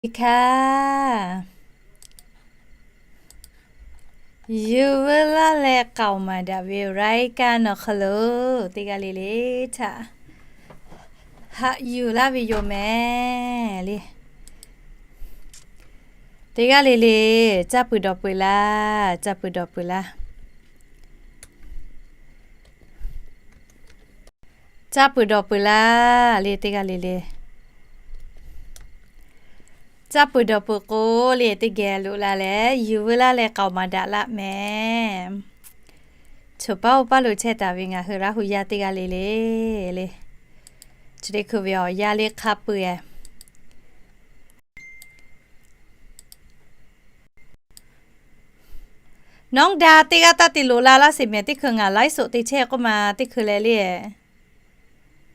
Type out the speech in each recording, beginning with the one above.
Hkaˇ, yuˬ veu laˇ leh k'aoˍ maˍ daꞈ ve รายการ awˬ hk'aw lo teˇ g'aˇ le le htaꞈ haꞈ yuˬ laˇ ve yoˬ mehˍ le. Teˇ g'aˇ le le caˇ peuˬ dawˬ peuˬ laˇ, caˇ peuˬ dawˬ peuˬ laˇ. Caˇ peuˬ dawˬ peuˬ laˇ le teˇ g'aˇ le le. Caˇ peuˬ dawˬ peuˬ k'o le teˇ geh loꞈ la leh yuˬ veu laˇ leh k'aoˍ maˍ daꞈ laˇ mehˍ. Choˬ paˉ oˇ paˇ lo chehˇ taˍ ve ngaˬ hui Laˇ hu yaˇ teˇ g'aˇ le le le. Chi teˇ hkui ve awˬ yanˇ le hk'a peu-eˬ. Nawˉ daꞈ teˇ g'aˇ taˇ te loꞈ la laˇ sheˍ mehˍ. Teˇ hkui ngaˬ ไลฟ์สด te chehˇ k'oˆ ma teˇ hkui leh le,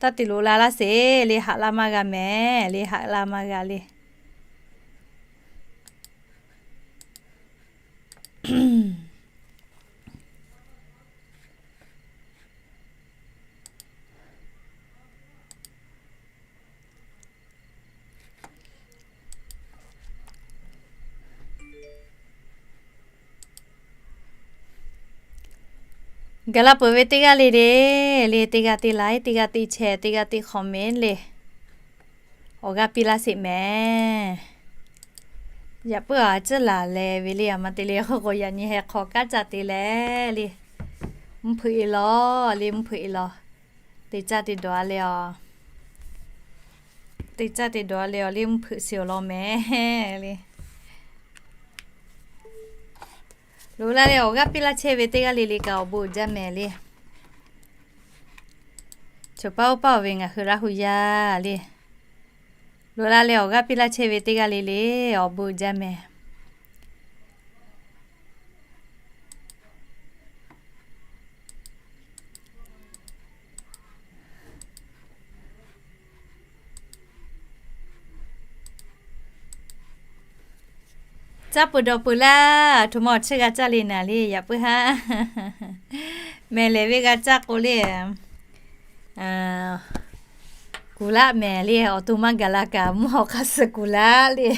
taˇ te loꞈ la laˇ sheˍ le. Haꞈ la maˇ g'a mehˍ le, haꞈ la maˇ g'a le. Gaˬ la peuˬ ve teˇ g'aˇ le le, le teˇ g'aˇ te ไลค์, teˇ g'aˇ te แชร์, teˇ g'aˇ te คอมเมนต์ le. Awˬ g'aˇ piˇ laˇ sheˍ mehˍ. Yaꞈ puiˉ a ciˉ laˬ leh ve le, a ma te le k'o k'o yaꞈ nyi heh hk'aw kanˉ caˇ te leh le. Mvuhˇ hpeuꞈ e lawˬ le, mvuhˇ hpeuꞈ e lawˬ. Te caˇ te dawˬ a le a. Te caˇ te dawˬ a le a le, mvuhˇ hpeuꞈ sheˍ awˬ lawn mehˍ le. Loꞈ la leh awˬ g'aˇ piˇ laˇ chehˇ ve teˇ g'aˇ le le kaꞈ awˬ bon uiˍ jaˇ mehˍ le. Choˬ paˉ oˇ paˇ ve ngaˬ hui Laˇ hu yaˇ le. Loꞈ la leh awˬ g'aˇ piˇ laˇ chehˇ ve teˇ g'aˇ le le awˬ bon uiˍ jaˇ mehˍ. Caˇ peuˬ dawˬ peuˬ laˇ, htoꞈ ma awˬ chi g'a caˇ le naˍ le, yaꞈ puiˉ haˉ. Mehˍ lehˍ ve g'a caˇ k'o le, kuˬ laˆ mehˍ le, awˬ to maˇ gaˬ la kaꞈ mvuhˇ haw hk'a suh kuˬ laˆ le.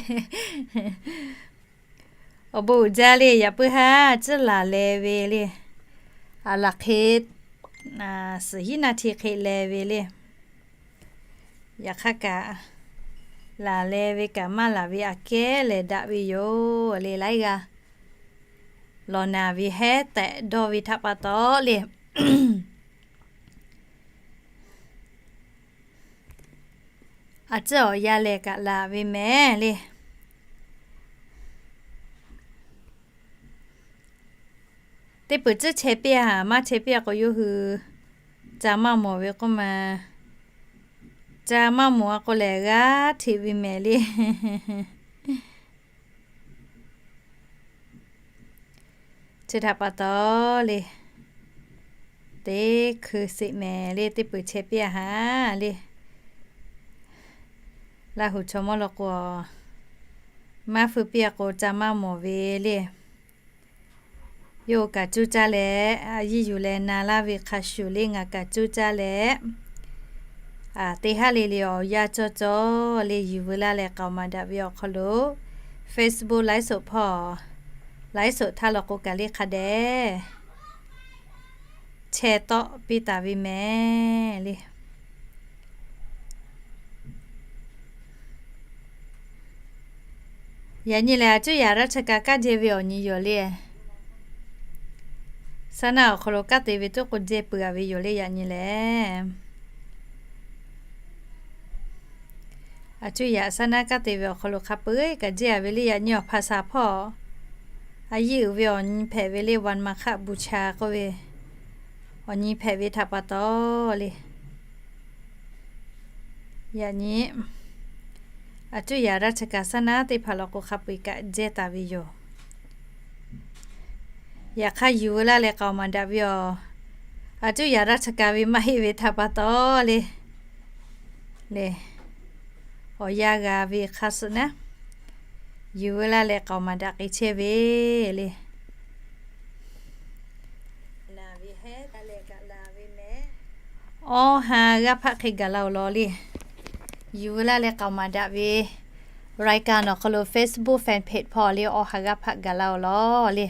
Awˬ bon uiˍ jaˇ le, yaꞈ puiˉ haˉ ciˉ laˬ leh ve le. A laˬ hk'e, suhˍ hiˉ naˆ hti hk'e leh ve le. Yaꞈ hk'aˇ kaꞈ, laˬ leh ve kaꞈ maˇ laˬ ve aꞈ kehˉ lehˬ daꞈ ve yoˬ le. Laiˉ g'aˇ lawˬ naˍ ve hehˉ tehꞈ dawˇ ve htaꞈ pa taw le. A ciˉ awˬ yanˇ lehˬ kaꞈ laˬ ve mehˍ le. Teˇ peuˬ ciˉ chehˇ piˇ a, maˇ chehˇ piˇ a k'o yawˇ hui ca maˇ mawˬ ve k'oˆ ma. Ca maˇ mawˬ a k'o lehˬ g'aˇ hteꞈ ve mehˍ le. Chi htaꞈ pa taw le, teˇ hkui sheˍ mehˍ le, teˇ peuˬ chehˇ piˇ a haꞈ le. Laˇ hu chaw mawˇ law k'o, maˇ feu piˇ a k'o ca maˇ mawˬ ve le. Yawˇ kaꞈ cuˇ caˇ leh, a yiˇ yuˬ leh na laˇ ve hk'a shuˍ le ngaˬ kaꞈ cuˇ caˇ leh, teˇ haˉ le le awˬ yanˇ cawˇ cawˇ le yuˬ veu laˇ leh k'aoˍ maˍ daꞈ ve awˬ hk'aw lo Facebook ไลฟ์สด hpawˇ, ไลฟ์สด htaˇ law k'o kaꞈ le hk'a dehꞈ chehˇ tawˆ piˇ taˍ ve mehˍ le. Yaꞈ nyi lehˬ, a cuˇ yaꞈ ราชการ kanˉ jehˇ ve awˬ nyi yoˬ le. Saˉ naˉ awˬ hk'aw lo kanˉ te ve tuˉ k'o jehˇ peuˬ a ve yoˬ le yaꞈ nyi lehˬ. A cuˇ yaꞈ saˉ naˉ kanˉ te ve awˬ hk'aw lo hk'a peu-eˬ kaꞈ jehˇ a ve le yaꞈ nyi awˬ hpaˍ saˍ hpawˇ. A yiˇ uiˍ ve awˬ nyi hpehꞈ ve le วันมาฆบูชา k'oˆ ve awˬ nyi hpehꞈ ve htaꞈ pa taw le. Yaꞈ nyi, a cuˇ yaꞈ ราชการ saˉ naˉ teˇ hpaˍ law k'o hk'a peu-eˬ kaꞈ jehˇ taˍ ve yoˬ. Yaꞈ hk'aˇ yuˬ veu laˇ leh k'aoˍ maˍ daꞈ ve awˬ, a cuˇ yaꞈ ราชการ ve maˇ heˆ ve htaꞈ pa taw le, le, awˬ yanˇ g'a ve hk'a suh naˉ, yuˬ veu laˇ leh k'aoˍ maˍ daꞈ k'ai chehˇ ve le. Awˇ ha g'aˇ hpaˆ hk'e gaˬ la awˬ lawn le. Yuˬ veu laˇ leh k'aoˍ maˍ daꞈ ve รายการ awˬ hk'aw lo Facebook fan page hpawˇ le awˬ ha g'aˇ hpaˆ gaˬ la-oˬ lawˬ le.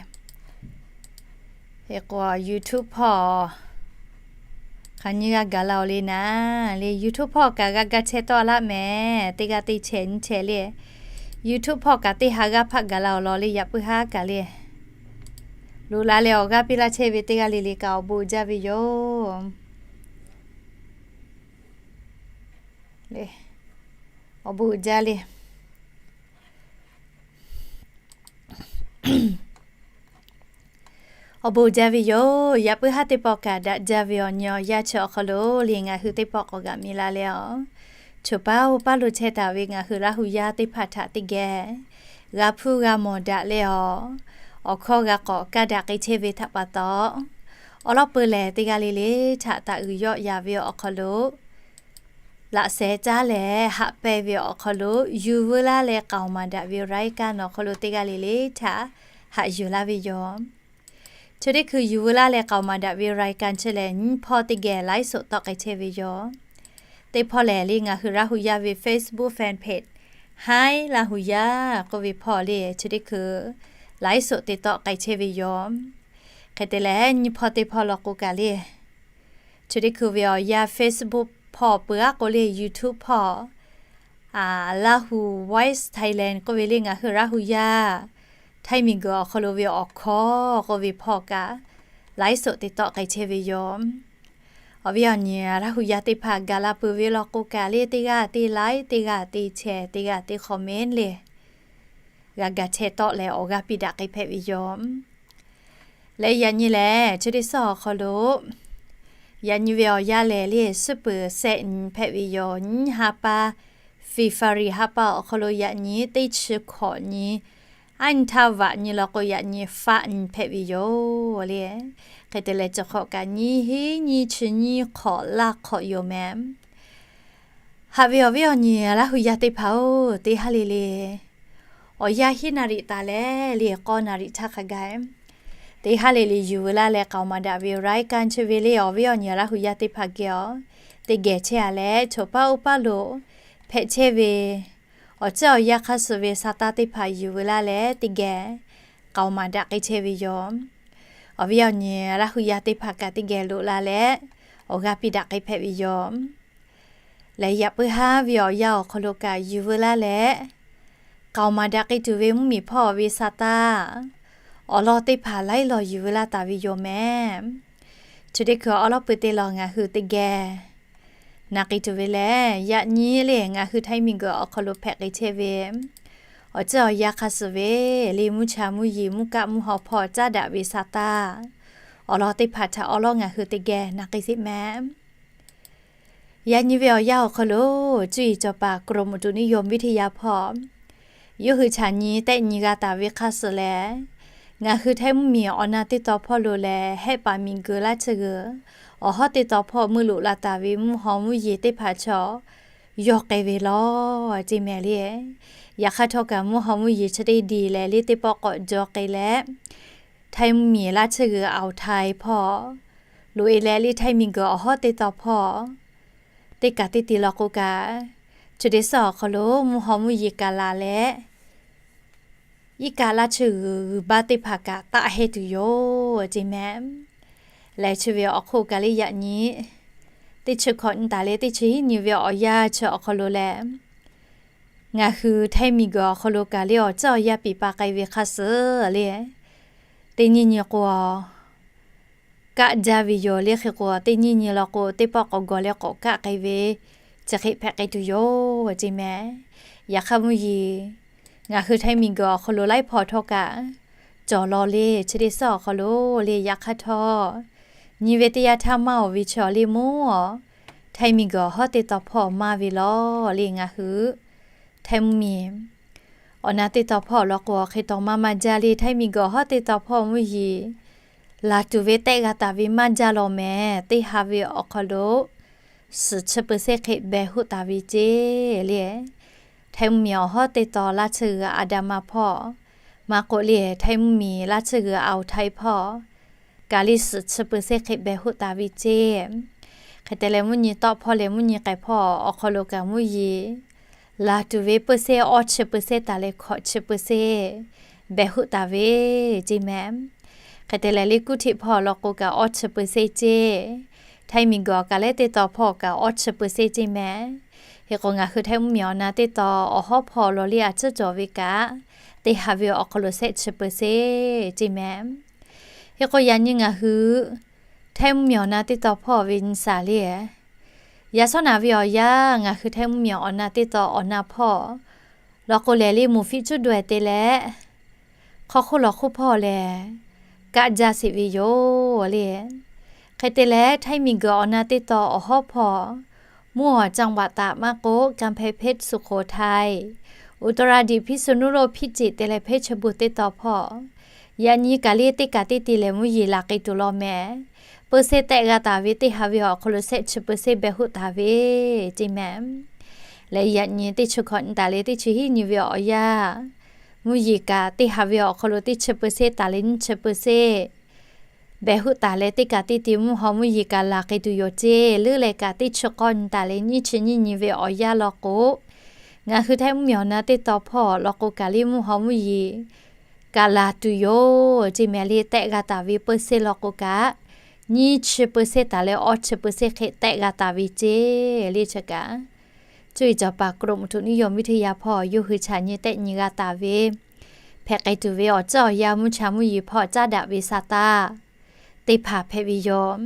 Hk'e k'o YouTube hpawˇ hk'aˬ nyiˇ g'aˇ gaˬ la-oˬ le naˍ le. YouTube hpawˇ kaꞈ g'a ga chehˇ tawˆ laˇ mehˍ. Teˇ g'aˇ teˇ chehˇ nyiˇ chehˇ le. YouTube hpawˇ kaꞈ teˇ ha g'aˇ hpaˆ gaˬ la-oˬ lawˬ le. Yaꞈ puiˉ haˉ kaꞈ le loꞈ la leh awˬ g'aˇ piˇ laˇ chehˇ ve teˇ g'aˇ le le kaꞈ awˬ bon uiˍ jaˇ ve yoˬ. Awˬ bon uiˍ jaˇ le. Awˬ bon uiˍ jaˇ ve yoˬ. Yaꞈ puiˉ haˉ teˇ pawˆ kaꞈ daꞈ jaˇ ve awˬ nyi awˬ yanˇ chi awˬ hk'aw lo le ngaˬ hui teˇ pawˆ k'awꞈ g'aꞈ mi la leh awˬ, choˬ paˉ oˇ paˉ lo chehˇ taˍ ve ngaˬ hui Laˇ hu yaˇ teˇ hpaˍ htaꞈ teˇ geh g'a hpuˇ g'a mawˬ daꞈ leh awˬ, awˬ hkawˇ g'a k'awꞈ kaˇ daꞈ k'ai chehˇ ve htaꞈ pa taw, awˬ lawn peuˬ lehˬ teˇ g'aˇ le le htaꞈ taˍ uiˍ yawˆ yaˍ ve awˬ hk'aw lo laꞈ sheh caˉ leh haꞈ pehnˇ ve awˬ hk'aw lo yuˬ veu laˇ leh k'aoˍ maˍ daꞈ ve รายการ awˬ hk'aw lo teˇ g'aˇ le le htaꞈ haꞈ yuˬ laˇ ve yoˬ. Chi teˇ hkui yuˬ veu laˇ leh k'aoˍ maˍ daꞈ ve รายการ chi lehˬ nyiˇ hpawˇ teˇ geh ไลฟ์สด tawˆ k'ai chehˇ ve yoˬ. Teˇ hpawˇ lehˬ le ngaˬ hui Laˇ hu yaˇ ve Facebook fan page Hi Laˇ hu yaˇ k'oˆ ve hpawˇ le chi teˇ hkui ไลฟ์สด te tawˆ k'ai chehˇ ve yoˬ. Hk'e te leh nyiˇ hpawˇ teˇ hpawˇ law k'o kaꞈ le, chi teˇ hkui ve awˬ yanˇ Facebook hpawˇ peuˬ aˉ k'o le YouTube hpawˇ Lahu Voice Thailand k'oˆ ve le ngaˬ hui Laˇ hu yaˇ Htaiˇ miˬguiˬ awˬ hk'aw lo ve awˬ hkawˇ k'oˆ ve hpawˇ kaꞈ ไลฟ์สด te tawˆ k'ai chehˇ ve yoˬ. Awˬ viˉ awˬ nyi Laˇ hu yaˇ teˇ hpaˍ gaˬ la peuˬ ve law k'o kaꞈ le teˇ g'aˇ teˇ like, teˇ g'aˇ teˇ share, teˇ g'aˇ teˇ comment le g'a ga chehˇ tawˆ leh awˬ g'aˇ piˇ daꞈ k'ai hpehꞈ ve yoˬ. Leh yaꞈ nyi lehˬ chi teˇ suhˉ awˬ hk'aw lo yaꞈ nyi ve awˬ yanˇ lehˬ le suhˉ peuˍ shehˆ nyi hpehꞈ ve yoˬ. Nyiˇ ha pa February ha pa awˬ hk'aw lo yaꞈ nyi teˇ chi hkawꞈ nyi, aˉ nyi htaˇ vaꞈ nyi law k'o yaꞈ nyi faˆ nyi hpehꞈ ve yoˬ le. Hk'e te leh chi hk'awꞈ kaꞈ nyiˇ hinˉ nyiˇ chi nyiˇ hk'awꞈ laˇ hk'awꞈ yoˬ mehˍ. Haꞈ ve awˬ viˉ awˬ nyi Laˇ hu yaˇ teˇ hpaˍ-oˬ, teˇ ha le le awˬ yanˇ hiˉ naˍ riˍ taˍ leh le k'awˇ naˍ riˍ htaˇ hk'a gaˬ teˇ ha le le yuˬ veu laˇ leh k'aoˍ maˍ daꞈ ve รายการ chi ve le awˬ viˉ awˬ nyi Laˇ hu yaˇ teˇ hpaˍ geh awˬ teˇ geh chehˇ a leh choˬ paˉ oˇ paˉ lo hpehꞈ chehˇ ve awˬ ceuˬ awˬ yanˇ hk'aˇ suh ve sa taˇ teˇ hpaˍ yuˬ veu laˇ leh teˇ geh k'aoˍ maˍ daꞈ k'ai chehˇ ve yoˬ. Awˬ viˉ awˬ nyi Laˇ hu yaˇ teˇ hpaˍ kaꞈ teˇ geh loꞈ la leh awˬ g'aˇ piˇ daꞈ k'ai hpehꞈ ve yoˬ. Leh yaꞈ puiˉ haˉ ve awˬ yanˇ awˬ hk'aw lo kaꞈ yuˬ veu laˇ leh k'aoˍ maˍ daꞈ k'ai tuˬ ve mvuhˇmiˬ hpawˇ ve sa taˇ awˬ lawn teˇ hpaˍ laiˉ law yuˬ veu laˇ taˍ ve yoˬ mehˍ. Chi teˇ hkui awˬ lawn peuˬ teˇ law ngaˬ hui teˇ geh na k'ai tuˬ ve lehˬ yaꞈ nyi le ngaˬ hui Htaiˇ miˬguiˬ awˬ hk'aw lo hpehꞈ k'ai chehˇ ve awˬ ceuˬ awˬ yanˇ hk'aˇ suh ve le mvuhˇ cha mvuhˇ yeˬ mvuhˇ kaˆ mvuhˇ haw hpawˇ caˉ daꞈ ve sa taˇ awˬ lawn teˇ hpaˍ htaꞈ awˬ lawn ngaˬ hui teˇ geh na k'ai sheˍ mehˍ. Yaꞈ nyi ve awˬ yanˇ awˬ hk'aw lo cuˇ yiˍ cawˬ paˍ กรมอุตุนิยมวิทยา hpawˇ yawˇ hui chaꞈ nyi tehˆ nyi g'a taˍ ve hk'aˇ suh lehˬ, ngaˬ hui Htaiˇ mvuhˇmiˬ awˬ na teˇ taw hpawˇ lo lehˬ hehˆ paˍ miˬguiˬ laˇ tsuhˇ g'uiˬ awˬ hawˉ teˇ taw hpawˇ meuˇ loꞈ la taˍ ve mvuhˇ haw mvuhˇ yeˬ teˇ hpaˍ chaw yawˇ k'ai ve lawˬ ceˇ mehˍ le. Yaꞈ hk'aˇ htawˇ kaꞈ mvuhˇ haw mvuhˇ yeˬ chi teˇ diˬ lehˬ le teˇ pawˆ k'awꞈ jaw k'ai leh, Htaiˇ mvuhˇmiˬ laˇ tsuhˇ g'uiˬ awˬ htaiˍ hpawˇ loꞈ e leh le Htaiˇ miˬguiˬ awˬ hawˉ teˇ taw hpawˇ teˇ kaˬ teˇ ti law k'o kaꞈ, chi teˇ suhˉ awˬ hk'aw lo mvuhˇ haw mvuhˇ yeˬ kaꞈ laˬ leh, iˉ kaˆ laˇ tsuhˇ g'uiˬ g'uiˬ baˆ teˇ hpaˍ kaꞈ taˆ hehnˇ tuˬ yoˬ ceˇ mehˍ. Lehˬ chi ve awˬ hk'oˆ kaꞈ le yaꞈ nyi teˇ chi hkawꞈ nyi taˍ leh teˇ chi hiˉ nyi ve awˬ yanˇ chi awˬ hk'aw lo lehˬ, ngaˬ hui Htaiˇ miˬguiˬ awˬ hk'aw lo kaꞈ le awˬ ceuˬ awˬ yanˇ piˍ pa k'ai ve hk'aˇ suh le, teˇ nyiˇ nyi k'o kaˆ jaˇ ve yoˬ le. Hk'e k'o teˇ nyiˇ nyi law k'o teˇ pawˆ k'awꞈ gawˬ leh k'awꞈ kaˆ k'ai ve chi hk'e hpehꞈ k'ai tuˬ yoˬ ceˇ mehˍ. Yaꞈ hk'aˇ mvuhˇ yeˬ ngaˬ hui Htaiˇ miˬguiˬ awˬ hk'aw lo laiˉ hpawˇ htawˇ kaꞈ cawˬ law le chi teˇ suhˉ awˬ hk'aw lo le yaꞈ hk'aˇ htawˇ nyi ve teˇ yanˇ htaˇ maˇ oˬ ve chi awˬ le mawˇ Htaiˇ miˬguiˬ awˬ hawˉ teˇ taw hpawˇ maˇ ve lawˬ le ngaˬ hui Htaiˇ mvuhˇmiˬ awˬ na teˇ taw hpawˇ law k'o hk'e taw maˇ maˇ jaˇ le. Htaiˇ miˬguiˬ awˬ hawˉ teˇ taw hpawˇ mvuhˇ yeˬ laˬ tuˬ ve tehˆ g'a taˍ ve maˇ jaˇ law mehˍ. Teˇ ha ve awˬ hk'aw lo suhˍ chi เปอร์เซ็นต์ hk'e behˬ hoˆ taˍ ve ceˇ le. Htaiˇ mvuhˇmiˬ awˬ hawˉ teˇ taw laˇ tsuhˇ g'uiˬ อันดามัน hpawˇ maˇ k'oˆ le Htaiˇ mvuhˇmiˬ laˇ tsuhˇ g'uiˬ อ่าวไทย hpawˇ kaꞈ le suhˍ chi เปอร์เซ็นต์ hk'e behˬ hoˆ taˍ ve ceˇ. Hk'e te leh mvuhˇ nyi tawˆ hpawˇ leh mvuhˇ nyi k'ai hpawˇ awˬ hk'aw lo kaꞈ mvuhˇ yeˬ laˬ tuˬ ve เปอร์เซ็นต์ awˇ chi เปอร์เซ็นต์ taˍ leh hkawꞈ chi เปอร์เซ็นต์ behˬ hoˆ taˍ ve ceˇ mehˍ. Hk'e te leh, liꞈ กรุงเทพ hpawˇ law k'o kaꞈ awˇ chi เปอร์เซ็นต์ ceˇ, htaiˇ miˬguiˬ awˬ kaˍ lehˉ teˇ tawn hpawˇ kaꞈ awˇ chi เปอร์เซ็นต์ ceˇ mehˍ. Hk'e k'o, ngaˬ hui htaiˇ mvuhˇmiˬ awˬ na teˇ tawn awˬ hawˉ hpawˇ lawˬ liˇ a ciˉ cawˬ ve kaꞈ, teˇ ha ve awˬ hk'aw lo shehˆ chi เปอร์เซ็นต์ ceˇ mehˍ. Hk'e k'o, yaꞈ nyi ngaˬ hui htaiˇ mvuhˇmiˬ awˬ na teˇ tawn hpawˇ ve nyi shaˍ le, yaꞈ shawˉ naꞈ ve awˬ yanˇ ngaˬ hui htaiˇ mvuhˇmiˬ awˬ na teˇ tawn awˬ na hpawˇ law k'o, lehˬ liˇ moˍ fiˉ cuˉ daweh te leh, hk'aw hk'oˆ lawˬ hk'oˆ hpawˇ lehˬ, kaˆ jaˇ sheˍ ve yoˬ le. Hk'e te leh, htaiˇ miˬguiˬ awˬ na teˇ tawn awˬ hawˉ hpawˇ, mvuhˇ awˬ จังหวัด taꞈ maˇ k'oˆ, กำแพงเพชร สุโขทัย อุตรดิตถ์ พิษณุโลก พิจิตร te leh เพชรบูรณ์ teˇ tawn hpawˇ, yaꞈ nyi kaꞈ liˇ teˇ kaꞈ teˇ te lehˬ mvuhˇ yeˬ laˬ k'ai tuˬ law mehˍ. เปอร์เซ็นต์ tehˆ g'a taˍ ve teˇ ha ve awˬ hk'aw lo shehˆ chi เปอร์เซ็นต์ behˬ hoˆ taˍ ve ceˇ mehˍ. Leh yaꞈ nyi teˇ chi hkawꞈ nyi taˍ leh teˇ chi hiˉ nyi ve awˬ yanˇ, mvuhˇ yeˬ kaꞈ teˇ ha ve awˬ hk'aw lo teˇ chi เปอร์เซ็นต์ taˍ leh nyiˇ chi เปอร์เซ็นต์ behˬ hoˆ taˍ leh, teˇ kaꞈ teˇ te mvuhˇ haw mvuhˇ yeˬ kaꞈ laˬ k'ai tuˬ yoˬ ceˇ. Leuˉ leh kaꞈ teˇ chi k'awˇ nyi taˍ leh nyiˇ chi nyiˇ nyi ve awˬ yanˇ law k'o, ngaˬ hui htaiˇ mvuhˇmiˬ awˬ na teˇ tawn hpawˇ law k'o kaꞈ liˇ mvuhˇ haw mvuhˇ yeˬ kaꞈ laˬ tuˬ yoˬ ceˇ mehˍ le. Tehˆ g'a taˍ ve เปอร์เซ็นต์ law k'o kaꞈ, nyiˇ chi เปอร์เซ็นต์ taˍ leh awˇ chi เปอร์เซ็นต์ hk'e tehˆ g'a taˍ ve ceˇ le. Chi kaꞈ, cuˇ yiˍ cawˬ paˍ กรมอุตุนิยมวิทยา hpawˇ yawˇ hui chaꞈ nyi tehˆ nyi g'a taˍ ve, hpehꞈ k'ai tuˬ ve awˬ ceuˬ awˬ yanˇ mvuhˇ cha mvuhˇ yeˬ hpawˇ caˉ daꞈ ve sa taˇ teˇ hpaˍ hpehꞈ ve yoˬ.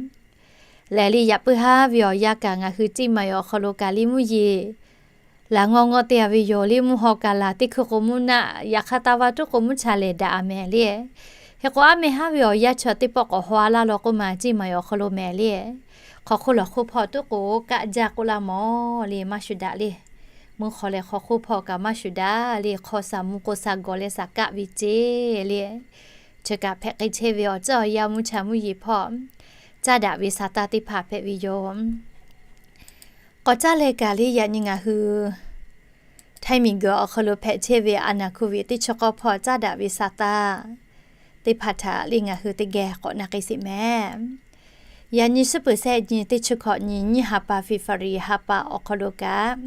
Lehˬ liˇ yaꞈ puiˉ haˉ ve awˬ yanˇ kaꞈ ngaˬ hui ceˇ maˬ awˬ hk'aw lo kaꞈ liˇ mvuhˇ yeˬ laˬ ngawˇ ngawˇ te a ve yoˬ. Liˇ mvuhˇ haw kaꞈ laˬ teˇ hkui k'o mvuhˇ naˆ, yaꞈ hk'aˇ taˇ vaˇ tuˉ k'o mvuhˇ cha lehˬ daꞈ a mehˍ le. Hk'e k'o, aˉ meh haˉ ve awˬ yanˇ chi teˇ pawˆ k'awꞈ haw a laˇ law k'oˆ ma, ceˇ maˬ awˬ hk'aw lo mehˍ le. Hk'aw hk'oˆ lawˬ hk'oˆ hpawˇ tuˉ k'o kaˆ jaˇ k'oˆ laˇ mawˬ le, maˇ shuˍ daꞈ le. Mvuhˇ hk'aw leh hk'aw hk'oˆ hpawˇ kaꞈ maˇ shuˍ daꞈ le. Hk'aw shaˍ mvuh k'o shaˍ gawˬ leh shaˍ kaˆ ve ceˇ le. Chi kaꞈ hpehꞈ k'ai chehˇ ve awˬ ceuˬ awˬ yanˇ mvuhˇ cha mvuhˇ yeˬ hpawˇ caˉ daꞈ ve sa taˇ teˇ hpaˍ hpehꞈ ve yoˬ. K'awꞈ caˇ leh kaꞈ liˇ yaꞈ nyi ngaˬ hui htaiˇ miˬguiˬ awˬ hk'aw lo hpehꞈ chehˇ ve อาณาโควิด teˇ chi k'awˇ hpawˇ caˉ daꞈ ve sa taˇ teˇ hpaˍ htaꞈ liˇ ngaˬ hui teˇ geh k'awꞈ na k'ai sheˍ mehˍ. Yaꞈ nyi suhˉ peuˬ shehˆ nyi teˇ chi hkawꞈ nyi nyiˇ ha pa February ha pa awˬ hk'aw lo kaꞈ,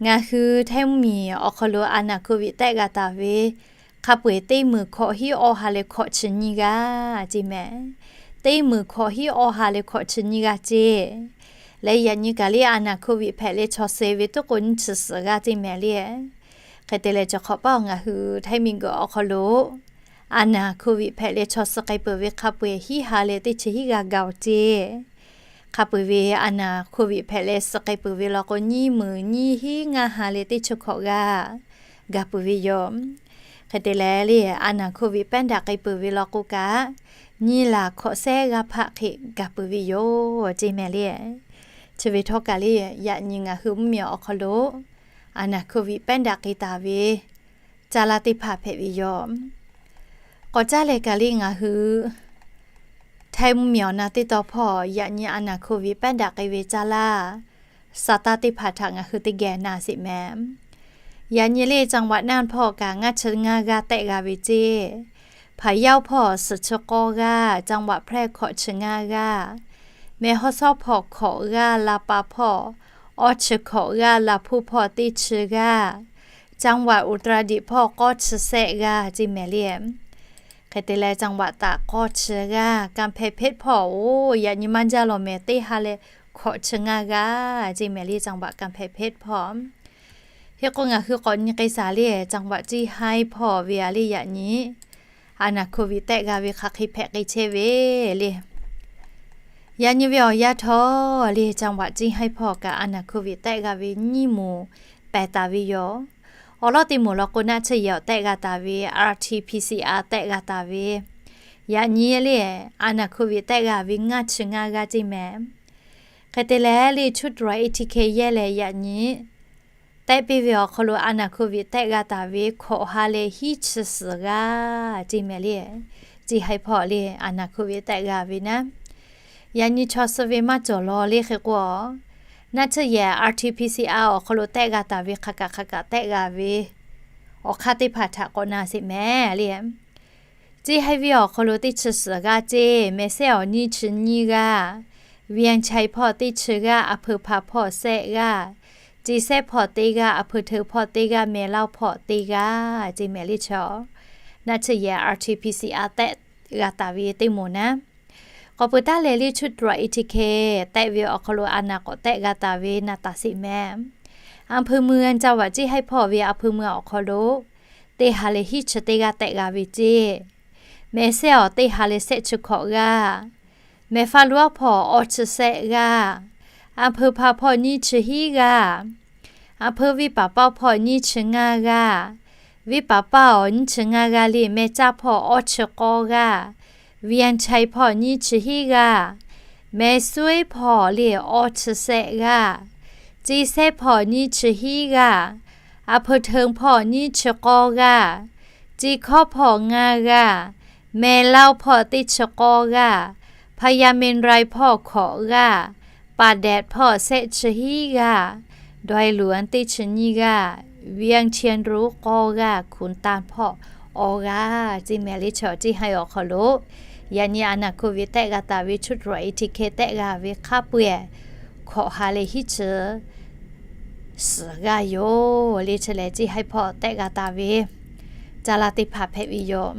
ngaˬ hui htaiˇ mvuhˇmiˬ awˬ hk'aw lo อาณาโควิด tehˆ g'a taˍ ve hk'a peu-eˬ teˇ meunˍ hkawꞈ hiˉ awˇ ha leh hkawꞈ chi nyiˇ g'aˇ ceˇ mehˍ. Teˇ meunˍ hkawꞈ hiˉ awˇ ha leh hkawꞈ chi nyiˇ g'aˇ ceˇ. Leh yaꞈ nyi kaꞈ liˇ อาณาโควิด hpehꞈ leh chaw suh ve tuˉ k'o nyiˇ chi suhˍ g'aˇ ceˇ mehˍ le. Hk'e te leh, chaw hk'awꞈ paˆ ngaˬ hui htaiˇ miˬguiˬ awˬ hk'aw lo อาณาโควิด hpehꞈ leh chaw suh k'ai peuˬ ve hk'a peu-eˬ hiˉ ha leh teˇ chi hiˉ g'aˇ gaˬ-oˬ ceˇ. Hk'a peu-eˬ ve อาณาโควิด hpehꞈ leh suh k'ai peuˬ ve law k'o, nyiˇ meunˍ nyiˇ hiˉ ngaˇ ha leh teˇ chi hkawꞈ g'aˇ gaˬ peuˬ ve yoˬ. Hk'e te leh, liˇ อาณาโควิด pehˉ daꞈ k'ai peuˬ ve law k'o kaꞈ, nyiˇ laˬ hkawꞈ sehˉ g'aˇ hpaˆ hk'e gaˬ peuˬ ve yoˬ ceˇ mehˍ le. Chi ve htawˇ kaꞈ liˇ yaꞈ nyi ngaˬ hui mvuhˇmiˬ awˬ hk'aw lo อาณาโควิด pehˉ daꞈ k'ai taˍ ve caˇ laˇ teˇ hpaˍ hpehꞈ ve yoˬ. K'awꞈ caˇ leh kaꞈ liˇ ngaˬ hui htaiˇ mvuhˇmiˬ awˬ na teˇ tawn hpawˇ yaꞈ nyi อาณาโควิด pehˉ daꞈ k'ai ve caˇ laˇ sa taˇ teˇ hpaˍ htaꞈ ngaˬ hui teˇ geh na sheˍ mehˍ. Yaꞈ nyi liˇ จังหวัดน่าน hpawˇ kaꞈ ngaˇ chi ngaˇ g'aˇ tehˆ g'a ve ceˇ. พะเยา hpawˇ suhˍ chi k'awˇ g'aˇ, จังหวัดแพร่ hkawꞈ chi ngaˇ g'aˇ, แม่ฮ่องสอน hpawˇ hkawꞈ g'aˇ, ลำปาง hpawˇ awˇ chi hkawꞈ g'aˇ, ลำพูน hpawˇ teˇ chi g'aˇ, จังหวัดอุตรดิตถ์ hpawˇ k'awˇ chi shehˆ g'aˇ ceˇ mehˍ le. Hk'e te leh, จังหวัดตาก k'awˇ chi g'aˇ, กำแพงเพชร hpawˇ-oˬ, yaꞈ nyi maˇ jaˇ law mehˍ, teˇ ha leh hkawꞈ chi ngaˇ g'aˇ ceˇ mehˍ le, จังหวัดกำแพงเพชร hpawˇ. Hk'e k'o, ngaˬ hui k'awꞈ nyi k'ai shaˍ le, จังหวัดเซี่ยงไฮ้ hpawˇ ve a le, yaꞈ nyi อาณาโควิด tehˆ g'a ve hk'aˬ hk'e hpehꞈ k'ai chehˇ ve le. Yaꞈ nyi ve awˬ yanˇ htawˇ le, จังหวัดเซี่ยงไฮ้ hpawˇ kaꞈ อาณาโควิด tehˆ g'a ve nyiˇ moˍ pehˬ taˍ ve yoˬ. Awˬ lawˉ teˇ moˍ law k'o, naˆ tsuhˇ yehˬ awˬ tehˆ g'a taˍ ve อาร์ทีพีซีอาร์ tehˆ g'a taˍ ve, yaꞈ nyi le, อาณาโควิด tehˆ g'a ve ngaˇ chi ngaˇ g'aˇ ceˇ mehˍ. Hk'e te leh le, ชุดตรวจเอทีเค yehˇ leh yaꞈ nyi tehˆ piˇ ve awˬ hk'aw lo อาณาโควิด tehˆ g'a taˍ ve hkawꞈ ha leh hiˉ chi suhˍ g'aˇ ceˇ mehˍ le. เซี่ยงไฮ้ hpawˇ le อาณาโควิด tehˆ g'a ve naˉ, yaꞈ nyi chaw suh ve maˇ cawˬ law le. Hk'e k'o, naˆ tsuhˇ yehˬ อาร์ทีพีซีอาร์ awˬ hk'aw lo tehˆ g'a taˍ ve hk'a kaꞈ hk'a kaꞈ tehˆ g'a ve awˬ hk'aˇ teˇ hpaˍ htaꞈ k'awꞈ na sheˍ mehˍ le. เซี่ยงไฮ้ venˇ awˬ hk'aw lo teˇ chi suhˍ g'aˇ ceˇ, แม่สอด awˬ nyiˇ chi nyiˇ g'aˇ, เวียงชัย hpawˇ teˇ chi g'aˇ, อำเภอพาน hpawˇ shehˆ g'aˇ, Ceˇ sehˉ hpawˇ teˇ g'aˇ, a hpeu hteun hpawˇ teˇ g'aˇ, meh laˇ hpawˇ teˇ g'aˇ, ceˇ mehˍ le chaw. Naˆ tsuhˇ yehˬ R T P C R tehˆ g'a taˍ ve teˇ moˍ naˉ, k'awꞈ peuˬ taˉ leh le ชุดตรวจ A T K tehˆ ve awˬ hk'aw lo a naˍ k'awꞈ tehˆ g'a taˍ ve naˍ taˍ sheˍ mehˍ. A hpeu mui a caˇ vaꞈ ceˇ haiˉ hpawˇ ve a hpeu mui awˬ hk'aw lo teˇ ha leh hiˉ chi teˇ g'aˇ tehˆ g'a ve ceˇ. Meh sehˉ awˬ teˇ ha leh sehˆ chi hkawꞈ g'aˇ, meh faˇ luˉ hpawˇ awˇ chi sehˆ g'aˇ, a hpeu hpa hpawˇ nyiˇ chi hiˉ g'aˇ, a hpeu viˇ paˍ paˇ hpawˇ nyiˇ chi ngaˇ g'aˇ, viˇ paˍ paˇ awˬ nyiˇ chi ngaˇ g'aˇ le meh caˇ hpawˇ awˇ chi k'awˇ g'aˇ, viˇ yanˇ chaiˇ hpawˇ nyiˇ chi hiˉ g'aˇ, meh suiˉ hpawˇ le awˇ chi sehˆ g'aˇ, ceˇ sehˉ hpawˇ nyiˇ chi hiˉ g'aˇ, a hpeu hteun hpawˇ nyiˇ chi k'awˇ g'aˇ, ceˇ hkawˉ hpawˇ ngaˇ g'aˇ, meh laˇ hpawˇ teˇ chi k'awˇ g'aˇ, hpaˇ yaˇ meh raiˇ hpawˇ hkawꞈ g'aˇ, paˍ dehꞈ hpawˇ sehˆ chi hiˉ g'aˇ, daweh luˬ anˇ teˇ chi nyiˇ g'aˇ, viˇ yanˇ chehˇ ruˉ k'awˇ g'aˇ, hkunˍ tanˇ hpawˇ awˇ g'aˇ, ceˇ mehˍ le chaw. Ceˇ haiˉ awˬ hk'aw lo yaꞈ nyi a naˍ hk'oˆ ve tehˆ g'a taˍ ve ชุดตรวจ A T K tehˆ g'a ve hk'a peu-eˬ hkawꞈ ha leh hiˉ chi suhˍ g'aˇ yoˬ le. Chi lehˬ ceˇ haiˉ hpawˇ tehˆ g'a taˍ ve caˇ laˇ teˇ hpaˍ hpehꞈ ve yoˬ.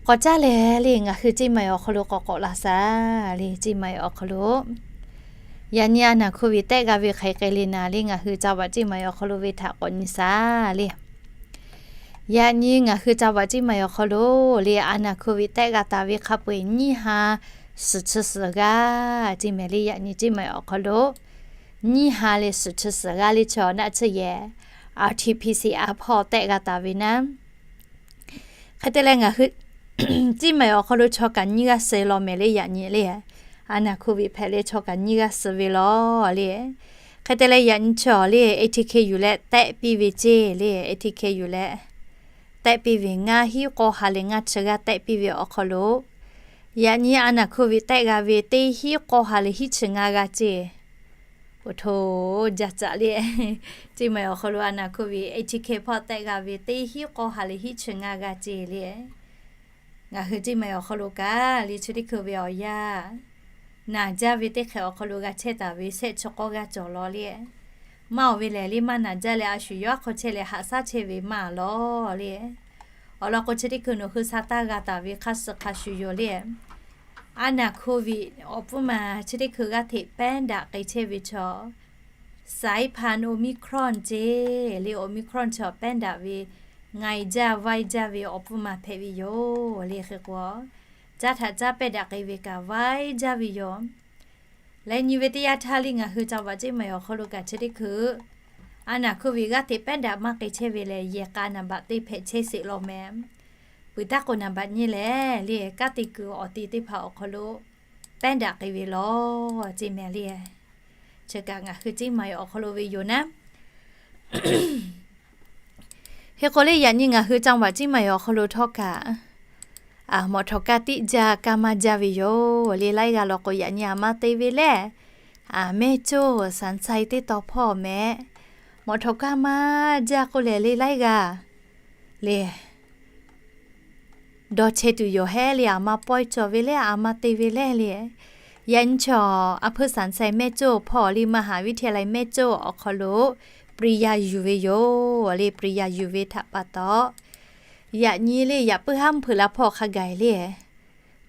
K'awꞈ caˇ leh le ngaˬ hui ceˇ maiˬ awˬ hk'aw lo k'awꞈ k'awꞈ la shaˍ le. Ceˇ maiˬ awˬ hk'aw lo yaꞈ nyi a naˍ hk'oˆ ve tehˆ g'a ve hk'aˬ hk'e le naˍ le ngaˬ hui caˇ vaꞈ ceˇ maiˬ awˬ hk'aw lo ve htaꞈ k'awꞈ nyi shaˍ le. Yaꞈ nyi ngaˬ hui caˇ vaꞈ ceˇ maiˬ awˬ hk'aw lo le a naˍ hk'oˆ ve tehˆ g'a taˍ ve hk'a peu-eˬ nyiˇ ha suhˍ chi suhˍ g'aˇ, ceˇ mehˍ le. Yaꞈ nyi ceˇ maiˬ awˬ hk'aw lo nyiˇ ha leh suhˍ chi suhˍ g'aˇ le chaw. Naˆ tsuhˇ yehˬ R T P C R hpawˇ tehˆ g'a taˍ ve naˉ, hk'e te leh ngaˬ hui ceˇ maiˬ awˬ hk'aw lo chaw kaꞈ nyiˇ g'aˇ suh law mehˍ le. Yaꞈ nyi le a naˍ hk'oˆ ve hpehꞈ leh chaw kaꞈ nyiˇ g'aˇ suh ve law le. Hk'e te leh yaꞈ nyi chaw le A T K yuˬ leh tehˆ piˇ ve ceˇ le. A T K yuˬ leh tehˆ piˇ ve ngaˇ hiˉ k'awˇ ha leh ngaˇ chi g'aˇ tehˆ piˇ ve awˬ hk'aw lo yaꞈ nyi a naˍ hk'oˆ ve tehˆ g'a ve teˇ hiˉ k'awˇ ha leh hiˉ chi ngaˇ g'aˇ ceˇ. Oˇ htoꞈ jaˇ caꞈ le. Ceˇ maiˬ awˬ hk'aw lo a naˍ hk'oˆ ve A T K hpawˇ tehˆ g'a ve teˇ hiˉ k'awˇ ha leh hiˉ chi ngaˇ g'aˇ ceˇ le. Ngaˬ hui ceˇ maiˬ awˬ hk'aw lo kaꞈ le chi teˇ hkui ve awˬ yanˇ naˬ jaˇ ve teˇ hk'e awˬ hk'aw lo g'a chehˇ taˍ ve sehˆ chi k'awˇ g'aˇ cawˬ law le. Maˇ oˬ ve lehˬ le maˇ naˬ jaˇ leh a shu yawˇ hk'aw chehˇ leh haꞈ shaˉ chehˇ ve maˇ law le. Awˬ lawn k'o chi teˇ hkui nawˬ hui sa taˇ g'a taˍ ve hk'a suh hk'a shuˍ yoˬ le. A naˍ hk'oˆ ve awˬ pfuhˇ ma chi teˇ hkui g'aˇ hteꞈ pehˉ daꞈ k'ai chehˇ ve chaw สายพันธุ์ Omicron ceˇ le. Omicron chaw pehˉ daꞈ ve ngaiˬ jaˇ vaiˇ jaˇ ve awˬ pfuhˇ ma hpehꞈ ve yoˬ le. Hk'e k'o caˇ htaꞈ caˇ pehˉ daꞈ k'ai ve kaꞈ vaiˇ jaˇ ve yoˬ. Leh nyi ve teˇ yanˇ htaˇ le ngaˬ hui caˇ vaꞈ ceˇ maiˬ awˬ hk'aw lo kaꞈ chi teˇ hkui a naˍ hk'oˆ ve g'aˇ hteꞈ pehˉ daꞈ maˇ k'ai chehˇ ve lehˬ yehˬ k'a naˍ baꞈ teˇ hpehꞈ chehˇ sheˍ law meh. Peuˬ taˇ k'o naˍ baꞈ nyi lehˬ le kaˉ te kuiˬ awˬ te teˇ hpaˍ awˬ hk'aw lo pehˉ daꞈ k'ai ve law ceˇ mehˍ le. Chi kaꞈ ngaˬ hui ceˇ maiˬ awˬ hk'aw lo ve yoˬ naˉ. Hk'e k'o le yaꞈ nyi ngaˬ hui caˇ vaꞈ ceˇ maiˬ awˬ hk'aw lo htawˇ kaꞈ mawꞈ htawꞈ kaˇ tiˆ jaˇ kaˇ maˇ jaˇ ve yoˬ le. Laiˉ g'aˇ law k'o yaꞈ nyi a maˇ te ve lehˬ, mehˇ coˇ สัญชัย teˇ taw hpawˇ mehˍ. Mawꞈ htawꞈ kaˇ maˇ jaˇ k'oˆ lehˬ le laiˉ g'aˇ le dawˇ chehˇ tuˬ yoˬ hehˉ le. A maˇ pawehˇ cawˬ ve lehˬ a maˇ te ve lehˬ le. Yaꞈ nyi chaw a hpeuˇ สัญชัย mehˇ coˇ hpawˇ le มหาวิทยาลัย mehˇ coˇ awˬ hk'aw lo ปริญญา yuˬ ve yoˬ le. ปริญญา yuˬ ve htaꞈ pa taw yaꞈ nyi le yaꞈ puiˉ haˉ mvuhˇ hpeuꞈ la hpawˇ hk'a gaˬ le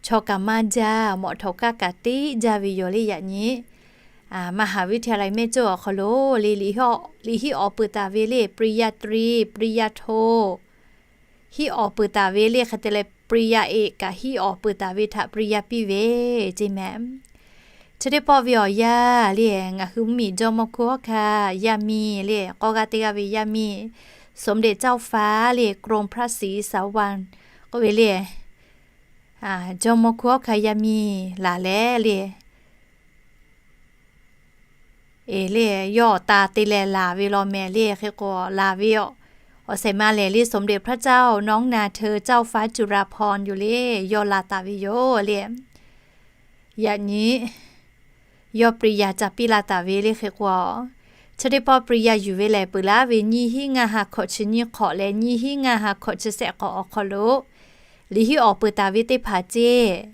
chaw kaꞈ maˇ jaˇ, mawꞈ htawꞈ kaˇ kaꞈ tiˆ jaˇ ve yoˬ le. Yaꞈ nyi มหาวิทยาลัย mehˇ coˇ awˬ hk'aw lo le liꞈ hiˉ awˬ peuˬ taˍ ve le ปริญญาตรี ปริญญาโท hiˉ awˬ peuˬ taˍ ve le. Hk'e te leh ปริญญาเอก kaꞈ hiˉ awˬ peuˬ taˍ ve htaꞈ ปริญญา piˇ ve ceˇ mehˍ. Chi teˇ pawˆ ve awˬ yanˇ le ngaˬ hui mvuhˇmiˬ jawˇmawˇ hkunˉ hawˉ hkanˇ yaˇ miˇ le k'awˇ g'aˇ teˇ g'aˇ ve yaˇ miˇ สมเด็จเจ้าฟ้า le กรมพระศรีสาวัณ k'oˆ ve le jawˇmawˇ hkunˉ hawˉ hkanˇ yaˇ miˇ laˬ leh le eˬ le yawˇ awˬ ta te leh laˬ ve law mehˍ le. Hk'e k'o laˬ ve awˬ, awˬ shehˍ ma lehˬ le สมเด็จพระเจ้าน้องนาเธอ เจ้าฟ้าจุฬาภรณ์ yoˬ le. Yawˇ la taˍ ve yoˬ le. Yaꞈ nyi yawˇ ปริญญา ca piˇ la taˍ ve le. Hk'e k'o chi teˇ pawˆ ปริญญา yuˬ ve lehˬ peuˬ laˉ ve nyiˇ hiˉ ngaˇ ha hkawꞈ chi nyiˇ hk'awꞈ leh nyiˇ hiˉ ngaˇ ha hkawꞈ chi shehˆ hk'awꞈ awˬ hk'aw lo liꞈ hiˉ awˬ peuˬ taˍ ve teˇ hpaˍ ceˇ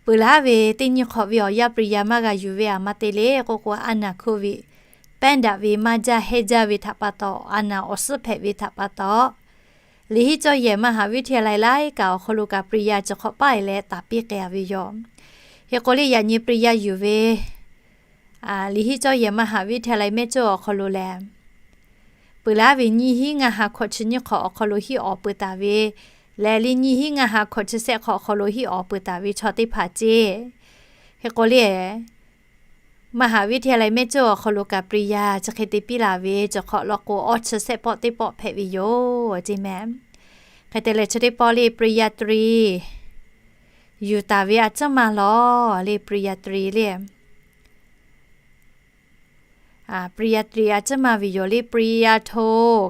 peuˬ laˉ ve teˇ nyiˇ hk'awꞈ ve awˬ yanˇ ปริญญา maˇ g'a yuˬ ve a maˇ te le k'oˆ k'o a naˍ hk'oˆ ve pehˉ daꞈ ve maˇ jaˇ hehˇ jaˇ ve htaꞈ pa taw, a naˍ awˬ suhˉ hpehꞈ ve htaꞈ pa taw, liꞈ hiˉ cawˇ yehˬ มหาวิทยาลัย laiˉ kaꞈ awˬ hk'aw lo kaꞈ ปริญญา chi hk'awꞈ paˇ e leh taˍ piˇ k'ai a ve yoˬ. Hk'e k'o le, yaꞈ nyi ปริญญา yuˬ ve liꞈ hiˉ cawˇ yehˬ มหาวิทยาลัย mehˇ cawˇ awˬ hk'aw lo lehˬ, peuˬ laˉ ve nyiˇ hinˉ ngaˇ ha hkawꞈ chi nyiˇ hk'awꞈ awˬ hk'aw lo hiˉ awˍ peuˬ taˍ ve lehˬ, le nyiˇ hinˉ ngaˇ ha hkawꞈ chi sehˆ hk'awꞈ awˬ hk'aw lo hiˉ awˍ peuˬ taˍ ve chaw teˇ hpaˍ ceˇ. Hk'e k'o le, มหาวิทยาลัย mehˇ cawˇ awˬ hk'aw lo kaꞈ ปริญญา chi hk'e te piˇ laˬ ve, chi hk'awꞈ law k'o awˇ chi sehˆ pawˆ teˇ pawˆ hpehꞈ ve yoˬ ceˇ mehˍ. Hk'e te leh chi teˇ pawˆ le ปริญญาตรี yuˬ taˍ ve a ciˉ maˇ lawˬ le, ปริญญาตรี le ปริญญาตรี a ciˉ maˇ ve yoˬ le, ปริญญาโท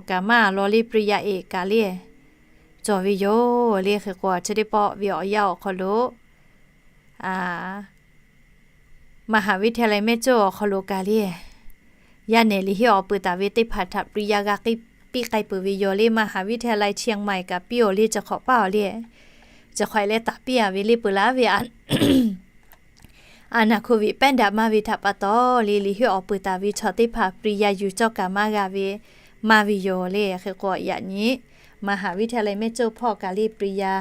kaꞈ maˇ lawˬ le, ปริญญาเอก kaꞈ le cawˬ ve yoˬ le. Hk'e k'o chi teˇ pawˆ ve awˬ yanˇ awˬ hk'aw lo มหาวิทยาลัย mehˇ cawˇ awˬ hk'aw lo kaꞈ le, yaˇ nehˬ liꞈ hiˉ awˍ peuˬ taˍ ve teˇ hpaˍ htaꞈ ปริญญา g'a k'ai piˇ k'ai peuˬ ve yoˬ le, มหาวิทยาลัยเชียงใหม่ kaꞈ piˇ oˬ le, chi hk'awꞈ paˇ oˬ le, chi hk'awꞈ e leh taˍ piˇ a ve le, peuˬ laˉ ve a naˍ โควิด pehˉ daꞈ maˇ ve htaꞈ pa taw le, liꞈ hiˉ awˍ peuˬ taˍ ve chaw teˇ hpaˍ ปริญญา yuˬ cawˇ kaꞈ maˇ g'a ve, maˇ ve yoˬ le. Hk'e k'o yaꞈ nyi มหาวิทยาลัย mehˇ cawˇ hpawˇ kaꞈ le ปริญญา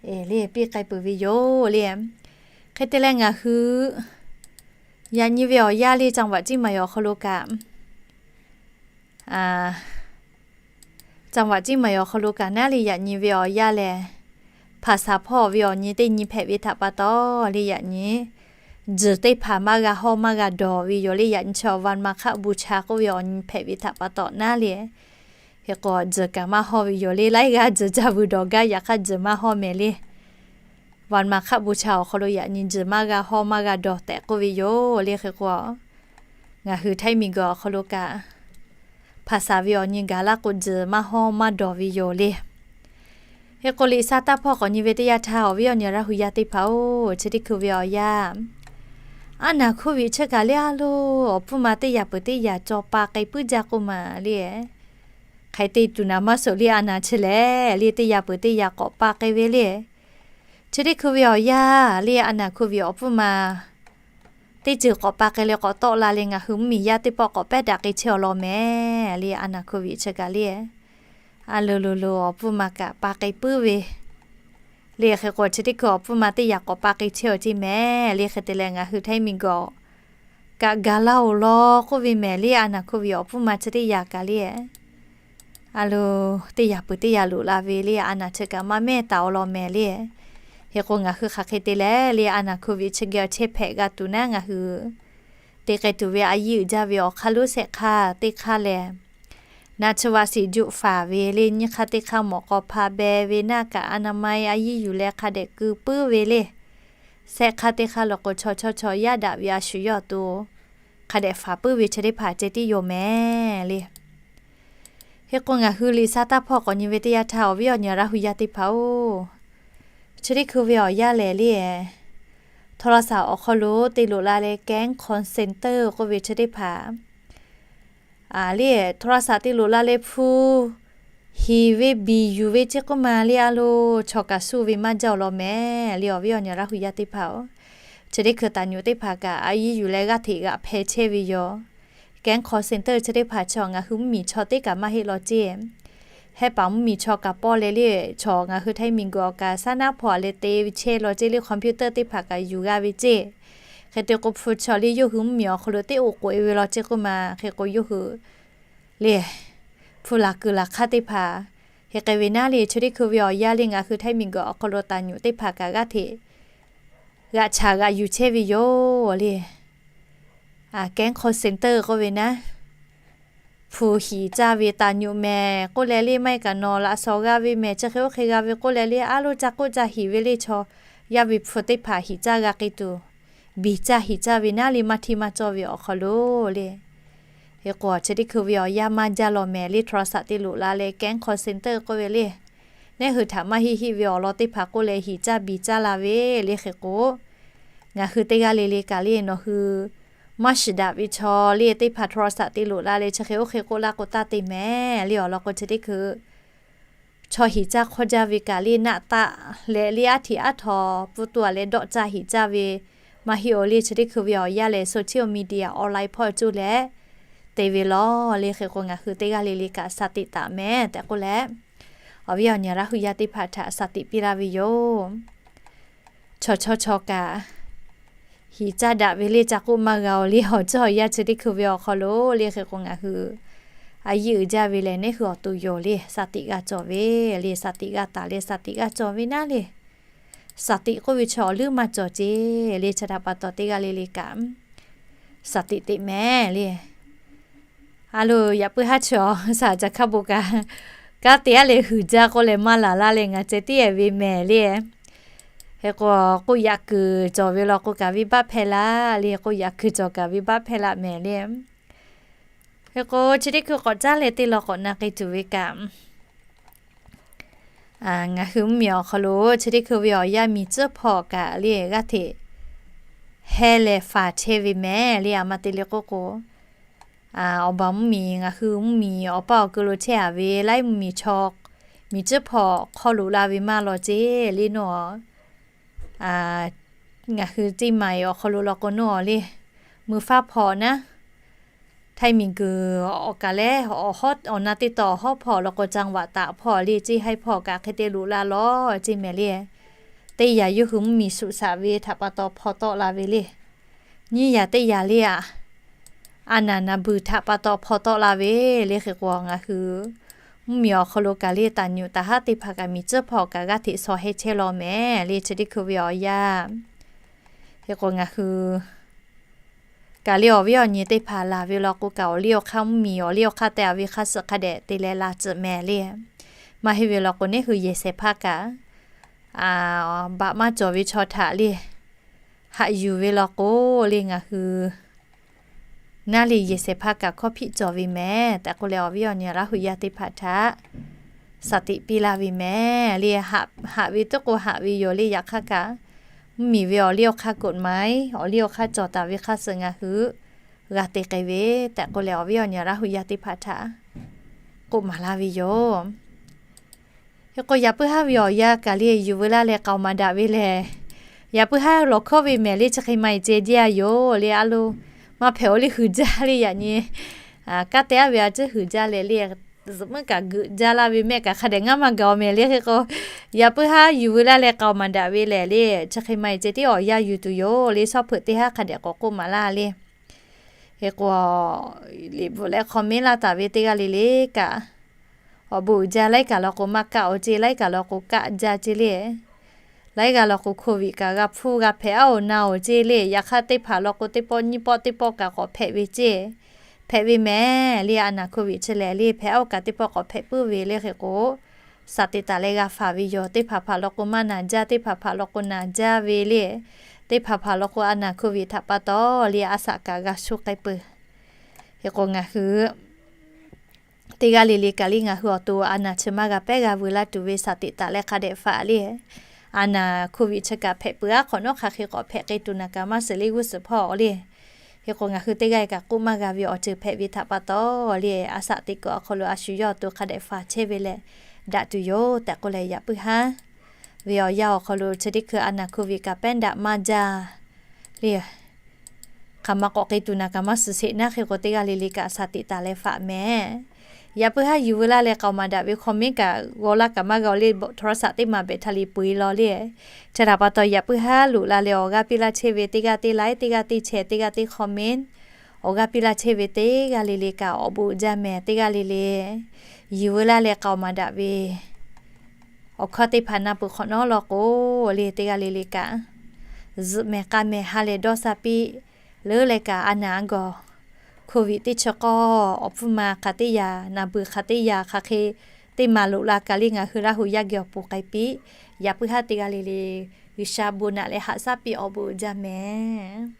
e le piˇ k'ai peuˬ ve yoˬ le. Hk'e te leh ngaˬ hui yaꞈ nyi ve awˬ yanˇ le จังหวัดเชียงใหม่ awˬ hk'aw lo kaꞈ จังหวัดเชียงใหม่ awˬ hk'aw lo kaꞈ naˉ le, yaꞈ nyi ve awˬ yanˇ lehˬ, ภาษา hpawˇ ve awˬ nyi teˇ nyi hpehꞈ ve htaꞈ pa taw le, yaꞈ nyi tzuhˬ teˇ hpaˍ maˇ g'a hawˇ maˇ g'a dawˬ ve yoˬ le. Yaꞈ nyi chi วันมาฆบูชา k'oˆ ve awˬ nyi hpehꞈ ve htaꞈ pa taw naˉ le, hk'e k'o tzuhˬ kaꞈ maˇ hawˇ ve yoˬ le. Laiˉ g'aˇ tzuhˬ caˇ vuiˬ dawˬ gaˇ, yaꞈ hk'aˇ tzuhˬ maˇ hawˇ mehˍ le. วันมาฆบูชา awˬ hk'aw lo yaꞈ nyi tzuhˬ maˇ g'a hawˇ maˇ g'a dawˬ tehꞈ k'oˆ ve yoˬ le. Hk'e k'o ngaˬ hui htaiˇ miˬguiˬ awˬ hk'aw lo kaꞈ ภาษา ve awˬ nyi gaˬ laˇ k'o tzuhˬ maˇ hawˇ maˇ dawˬ ve yoˬ le. Hk'e k'o liꞈ sa taˇ hpawˇ k'awꞈ nyi ve teˇ yanˇ htaˇ, awˬ viˉ awˬ nyi Laˇ hu yaˇ teˇ hpaˍ oˬ, chi teˇ hkui ve awˬ yanˇ, a naˍ โควิด chi kaꞈ le a lo, awˬ pfuhˇ ma teˇ yaꞈ peuˬ teˇ yaꞈ cawˬ pa k'ai puiˉ jaˇ k'oˆ ma le. Hk'aˬ hk'e te tuˬ naˍ maˇ suhˍ le, a naˍ chi lehˬ le teˇ yaꞈ peuˬ teˇ yaꞈ k'awꞈ pa k'ai ve le. Chi teˇ hkui ve awˬ yanˇ le, a naˍ โควิด awˬ pfuhˇ ma teˇ ceuˬ k'awꞈ pa k'ai leh k'awꞈ tawˆ la leh, ngaˬ hui mvuhˇmiˬ yaˇ teˇ pawˆ k'awꞈ pehˉ daꞈ k'ai chehˇ awˬ lawn mehˍ le, a naˍ โควิด chi kaꞈ le. A lo lo lo awˬ pfuhˇ ma kaꞈ pa k'ai puiˉ ve le. Hk'e k'o chi teˇ hkui awˬ pfuhˇ ma teˇ yaꞈ k'awꞈ pa k'ai chehˇ awˬ ceˇ mehˍ le. Hk'e te leh ngaˬ hui htaiˇ miˬguiˬ kaꞈ gaˬ laˇ oˬ law k'oˆ ve mehˍ le, a naˍ โควิด awˬ pfuhˇ ma chi teˇ yaꞈ kaꞈ le. A lo, teˇ yaꞈ peuˬ teˇ yaꞈ loꞈ la ve le, a naˍ chi kaꞈ maˇ mehˇ taˍ awˬ lawn mehˍ le. Hk'e k'o ngaˬ hui hk'aˬ hk'e te leh le, a naˍ โควิด chi geh awˬ chehˇ hpehꞈ g'a tuˬ naˉ, ngaˬ hui te k'ai tuˬ ve a yiˇ uiˍ jaˇ ve awˬ hk'aˇ lonˉ shehˆ hk'aˇ teˇ hk'aˇ lehˬ, naˆ tsuhˇ vaꞈ shiˍ juˆ faˍ ve le, nyiˇ hk'aˇ teˇ hk'aˇ mawꞈ k'aw hpa beh ve naˆ kaꞈ, a naˍ ma e a yiˇ yuˬ leh hk'a dehꞈ keu puiˉ ve le. Shehˆ hk'aˇ teˇ hk'aˇ lo k'o, chaw chaw chaw yaˇ daꞈ ve a shu yawˇ awˬ to hk'a dehꞈ faˍ puiˉ ve chi teˇ hpaˍ ceh tiˉ yoˬ mehˍ le. Hk'e k'o ngaˬ hui liꞈ sa taˇ hpawˇ k'awꞈ nyi ve teˇ yanˇ htaˇ, awˬ viˉ awˬ nyi Laˇ hu yaˇ teˇ hpaˍ oˬ, chi teˇ hkui ve awˬ yanˇ lehˬ le, โทรศัพท์ awˬ hk'aw lo te loꞈ la leh แก๊ง call center k'oˆ ve chi teˇ hpaˍ le, โทรศัพท์ te loꞈ la leh hpu hiˍ ve biˬ yuˬ ve ceˇ k'oˆ ma le, a lo, chaw kaꞈ suh ve maˇ jaˇ awˬ lawn mehˍ le, awˬ viˉ awˬ nyi Laˇ hu yaˇ teˇ hpaˍ oˬ, chi teˇ hkui taˍ nyuꞈ teˇ hpaˍ kaꞈ a yiˇ yuˬ leh g'aˇ hteꞈ g'aꞈ hpeh chehˇ ve yoˬ. แก๊ง call center chi teˇ hpaˍ chaw ngaˬ hui mvuhˇmiˬ chaw teˇ kaꞈ maˇ heˆ law ceˇ. Hehˉ paˍ mvuhˇmiˬ chaw kaꞈ pawˆ leh le, chaw ngaˬ hui htaiˇ miˬguiˬ awˬ kaꞈ saˉ naˉ hpawˇ a leh te ve chehˇ law ceˇ le, computer teˇ hpaˍ kaꞈ yuˬ g'a ve ceˇ. Hk'e te k'o hpu chaw le yawˇ hui mvuhˇmiˬ awˬ hk'aw lo teˇ oˍ k'oꞈ e ve law ceˇ k'oˆ ma. Hk'e k'o yawˇ hui le, hpu laˬ kuiˬ laˬ hk'aˇ teˇ hpaˍ, hk'e k'ai ve naˉ le, chi teˇ hkui ve awˬ yanˇ le ngaˬ hui htaiˇ miˬguiˬ awˬ hk'aw lo taˍ nyuꞈ teˇ hpaˍ kaꞈ g'aˇ hteꞈ g'aꞈ chaꞈ g'aꞈ yuˬ chehˇ ve yoˬ le. แก๊ง call center k'oˆ ve naˉ, hpu hiˍ caˇ ve taˍ nyuꞈ mehˍ k'oˆ leh le, maˇ heˆ kaꞈ nawˬ laꞈ shawnˍ g'a ve mehˍ, chi hk'e oˇ hk'e g'a ve k'oˆ leh le, a lo ca k'oˆ ca hiˍ ve le, chaw yaˇ ve hpu teˇ hpaˍ hiˍ caˇ g'a k'ai tuˬ, biˬ caˇ hiˍ caˇ ve naˉ le, maˇ htiˇ maˇ cawˇ ve awˬ hk'aw lo le. Hk'e k'o chi teˇ hkui ve awˬ yanˇ maˇ jaˇ law mehˍ le, โทรศัพท์ te loꞈ la leh แก๊ง call center k'oˆ ve le, neˉ hui htaꞈ maˇ heˆ heˆ ve awˬ lawn teˇ hpaˍ k'oˆ leh hiˍ caˇ biˬ caˇ la ve le. Hk'e k'o ngaˬ hui teˇ g'aˇ le le kaꞈ le, nawˬ hui maˇ shiˍ daꞈ ve chaw le teˇ hpaˍ โทรศัพท์ te loꞈ la leh chi hk'e oˇ hk'e k'oˆ laˇ k'o taˇ te mehˍ le. Awˬ lawn k'o chi teˇ hkui chaw hiˍ caˇ hk'awˇ jaˇ ve kaꞈ le, naˆ taˆ leh le, aˉ htiꞈ aˉ htaw pfuhˇ tuˬ a leh dawˆ caˇ hiˍ caˇ ve maˇ heˆ oˬ le. Chi teˇ hkui ve awˬ yanˇ lehˬ, social media online hpawˇ cuˇ leh te ve law le. Hk'e k'o, ngaˬ hui teˇ g'aˇ le le kaꞈ shaˍ tiꞈ taˍ mehˍ tehꞈ k'oˆ leh, awˬ viˉ awˬ nyi Laˇ hu yaˇ teˇ hpaˍ htaꞈ shaˍ tiꞈ piˇ laˇ ve yoˬ. Chaw chaw chaw kaꞈ hiˍ caˇ daꞈ ve le, ca k'oˆ maˇ g'a-oˬ le. Awˬ ceuˬ awˬ yanˇ chi teˇ hkui ve awˬ hk'aw lo le, hk'e k'o ngaˬ hui a yiˇ uiˍ jaˇ ve lehˬ, neˇ hui awˬ to yoˬ le. Shaˍ tiꞈ g'a cawˬ ve le, shaˍ tiꞈ g'a taˍ le, shaˍ tiꞈ g'a cawˬ ve naˉ le. Shaˍ tiꞈ k'oˆ ve chi awˬ leuˉ maˇ cawˬ ce le. Chi htaꞈ pa taw, teˇ g'aˇ le le kaꞈ shaˍ tiꞈ teꞈ mehˍ le. A lo, yaꞈ puiˉ haˉ chi awˬ shaˍ caˬ hkaˇ bon kaꞈ, kanˉ te aˉ leh huiˍ jaˇ k'oˆ leh maˇ laˬ laˇ leh, ngaˬ ceh tiˉ ehˍ ve mehˍ le. Hk'e k'o, k'oˆ yaꞈ kuiˬ cawˬ ve law k'o, kaꞈ venˇ baˆ hpehˇ laˇ le. K'oˆ yaꞈ kuiˬ cawˬ kaꞈ venˇ baˆ hpehˇ laˇ mehˍ le. Hk'e k'o, chi teˇ hkui k'awꞈ caˉ leh teˇ law k'awꞈ na k'ai tuˬ ve kaꞈ, ngaˬ hui mvuhˇmiˬ awˬ hk'aw lo chi teˇ hkui ve awˬ yanˇ miˬ tcuhˉ hpawˇ kaꞈ le, g'aˇ hteꞈ heh leh faˍ chehˇ ve mehˍ le. A ma te le k'oˆ k'o, awˬ baˬ mvuhˇmiˬ, ngaˬ hui mvuhˇmiˬ awˬ paˇ awˬ ku lo chehˇ a ve laiˉ mvuhˇmiˬ chaw, miˬ tcuhˉ hpawˇ hk'aw loꞈ la ve maˇ law ce le nawˬ. Ngaˬ hui teˇ maˬ awˬ hk'aw lo law k'o nawˬ le, mui faˉ hpawˇ naˉ, htaiˇ miˬ guiˬ awˬ kaˬ leh awˬ na teˇ taw awˬ hawˉ hpawˇ law k'o, จังหวัดตาก hpawˇ le, ceˇ haiˇ hpawˇ kaꞈ hk'e te loꞈ la law ceˇ mehˍ le. Teˇ yanˇ yawˇ hui mvuhˇmiˬ suꞈ shaꞈ ve htaꞈ pa taw hpaw tawˆ la ve le. Nyiˇ yanˇ teˇ yanˇ le a, a naˍ naˍ beuˬ htaꞈ pa taw hpaw tawˆ la ve le. Hk'e k'o, ngaˬ hui mvuhˇmiˬ awˬ hk'aw lo kaꞈ le, taˍ nyuꞈ taˍ haˉ teˇ hpaˍ kaꞈ miˬ tcuhˉ hpawˇ kaꞈ g'aˇ hteꞈ shaw heh chehˇ law mehˍ le. Chi teˇ hkui ve awˬ yanˇ hk'e k'o, ngaˬ hui kaꞈ le awˬ viˉ awˬ nyi teˇ hpaˍ laˬ ve law k'o kaꞈ, awˬ liˇ awˬ hk'aˇ mvuhˇmiˬ awˬ liˇ awˬ hk'aˇ te a ve hk'a suhˍ hk'a dehꞈ te leh la tcuhꞈ mehˍ le. Maˇ heˆ ve law k'o, neˇ hui yehˬ shehˍ hpaˇ kaꞈ baꞈ maˇ cawˬ ve chaw htaꞈ le haꞈ yuˬ ve law k'o le, ngaˬ hui naˉ le yehˬ shehˍ hpaˇ kaꞈ hkawˇ hpiˆ cawˬ ve mehˍ tehꞈ k'oˆ leh, awˬ viˉ awˬ nyi Laˇ hu yaˇ teˇ hpaˍ htaꞈ shaˍ tiꞈ piˇ laˇ ve mehˍ le. Haꞈ ve teˇ k'o haꞈ ve yoˬ le. Yaꞈ hk'aˇ kaꞈ, mvuhˇmiˬ ve awˬ liˇ awˬ hk'aˇ กฎหมาย awˬ liˇ awˬ hk'aˇ cawˬ taˍ ve hk'a suhˍ ngaˬ hui g'a te k'ai ve tehꞈ k'oˆ leh, awˬ viˉ awˬ nyi Laˇ hu yaˇ teˇ hpaˍ htaꞈ k'oˆ maˍ laˇ ve yoˬ. Hk'e k'o, yaꞈ puiˉ haˉ ve awˬ yanˇ kaꞈ le yuˬ veu laˇ leh k'aoˍ maˍ daꞈ ve lehˬ, yaꞈ puiˉ haˉ lawˬ hkawˉ ve mehˍ le, chi hk'e maˇ e ceh jaˇ yoˬ le. A lo, maˇ hpehꞈ awˬ liˇ huiˍ jaˇ le yaꞈ nyi. Kanˉ te aˉ ve a ciˉ huiˍ jaˇ leh le, zuhꞈ muiˉ kaꞈ geuꞈ jaˇ laˇ ve mehˆ kaꞈ hk'a dehꞈ ngaˇ maˇ gaˬ awˬ mehˍ le. Hk'e k'o, yaꞈ puiˉ haˉ yuˬ veu laˇ leh k'aoˍ maˍ daꞈ ve lehˬ le, chi hk'e maˇ e ceh tiˉ awˬ yanˇ yuˬ tuˬ yoˬ le. Shawˉ hpeuꞈ teˇ haˉ hk'a dehꞈ k'awꞈ k'oˆ maˍ laˇ le. Hk'e k'o, liꞈ bvuhꞈ leh hk'aw mehˉ laˇ taˍ ve teˇ g'aˇ le le kaꞈ, awˬ bon uiˍ jaˇ laiˉ kaꞈ law k'o maˇ kaˆ awˬ ceˇ, laiˉ kaꞈ law k'o kaˆ jaˇ ceˇ le. Laiˉ g'aˇ law k'o โควิด kaꞈ g'a hpfuhˇ g'a hpehꞈ aˉ oˬ na oˬ ceˇ le. Yaꞈ hk'aˇ teˇ hpaˍ law k'o teˇ pawˆ nyiˇ pawˆ teˇ pawˆ kaꞈ k'awꞈ hpehꞈ ve ceˇ. Hpehꞈ ve mehˍ le. A naˍ โควิด chi lehˬ le, hpehꞈ aˉ oˬ kaꞈ teˇ pawˆ k'awꞈ hpehꞈ puiˉ ve le. Hk'e k'o, shaˍ tiꞈ taˍ leh g'a faˍ ve yoˬ. Teˇ hpaˍ hpaˍ law k'o maˇ naˬ jaˇ, teˇ hpaˍ hpaˍ law k'o naˬ jaˇ ve le. Teˇ hpaˍ hpaˍ law k'o a naˍ โควิด htaꞈ pa taw le a shaꞈ kaꞈ g'a shu k'ai peuˬ. Hk'e k'o ngaˬ hui teˇ g'aˇ le le kaꞈ le ngaˬ hui awˬ to a naˍ chi maˇ g'a pehˉ g'a veu laˇ tuˬ ve shaˍ tiꞈ taˍ leh hk'a dehꞈ faˍ le. A naˍ โควิด chi kaꞈ hpehꞈ peuˬ aˉ hk'awꞈ nawˉ hk'aˬ hk'e k'awꞈ hpehꞈ k'ai tuˬ naˍ kaꞈ maˇ suhˍ le g'uˇ suhˍ hpawˇ le. Hk'e k'o ngaˬ hui teˇ g'aˇ kaꞈ k'oˆ maˇ g'a ve awˬ ceuˬ hpehꞈ ve htaꞈ pa taw le, a shaꞈ teꞈ kuiˬ awˬ hk'aw lo a shu yawˇ awˬ to hk'a dehꞈ faˍ chehˇ ve leh daꞈ tuˬ yoˬ tehꞈ k'oˆ leh, yaꞈ puiˉ haˉ ve awˬ yanˇ awˬ hk'aw lo chi teˇ hkui a naˍ โควิด kaꞈ pehˉ daꞈ maˇ jaˇ le. Hk'aˬ ma k'awꞈ k'ai tuˬ naˍ kaꞈ maˇ suhˍ sheˍ naˉ. Hk'e k'o teˇ g'aˇ le le kaꞈ shaˍ tiꞈ taˍ leh faˍ mehˍ. Yaꞈ puiˉ haˉ yuˬ veu laˇ leh k'aoˍ maˍ daꞈ ve คอมเมนต์ kaꞈ g'aw laˇ kaꞈ maˇ g'a-o le, โทรศัพท์ teˇ maˬ แบตเตอรี่ peu-e law le. Chi htaꞈ pa taw yaꞈ puiˉ haˉ loꞈ la leh awˬ g'aˇ piˇ laˇ chehˇ ve teˇ g'aˇ teˇ ไลค์ teˇ g'aˇ teˇ แชร์ teˇ g'aˇ teˇ คอมเมนต์ awˬ g'aˇ piˇ laˇ chehˇ ve teˇ g'aˇ le le kaꞈ awˬ bon uiˍ jaˇ mehˍ. Teˇ g'aˇ le le yuˬ veu laˇ leh k'aoˍ maˍ daꞈ ve awˬ hkawˇ teˇ hpaˍ na peuˬ hk'awꞈ nawˉ law k'o le, teˇ g'aˇ le le kaꞈ zuhꞈ mehˍ k'a mehˍ ha leh dawˇ sha piˇ. Leuˉ leh kaꞈ a naˍ a gawˬ โควิด teˇ chi k'awˇ awˬ hpfuhˇ ma hk'aˬ teˇ yanˇ, naˍ beuˬ hk'aˬ teˇ yanˇ, hk'aˬ hk'e teˇ maˍ loꞈ la kaꞈ le ngaˬ hui Laˇ hu yaˇ geh awˬ pon k'ai piˇ. Yaꞈ puiˉ haˉ teˇ g'aˇ le le G'uiˬsha bon naꞈ leh haꞈ shaˉ piˇ, awˬ bon uiˍ jaˇ mehˍ.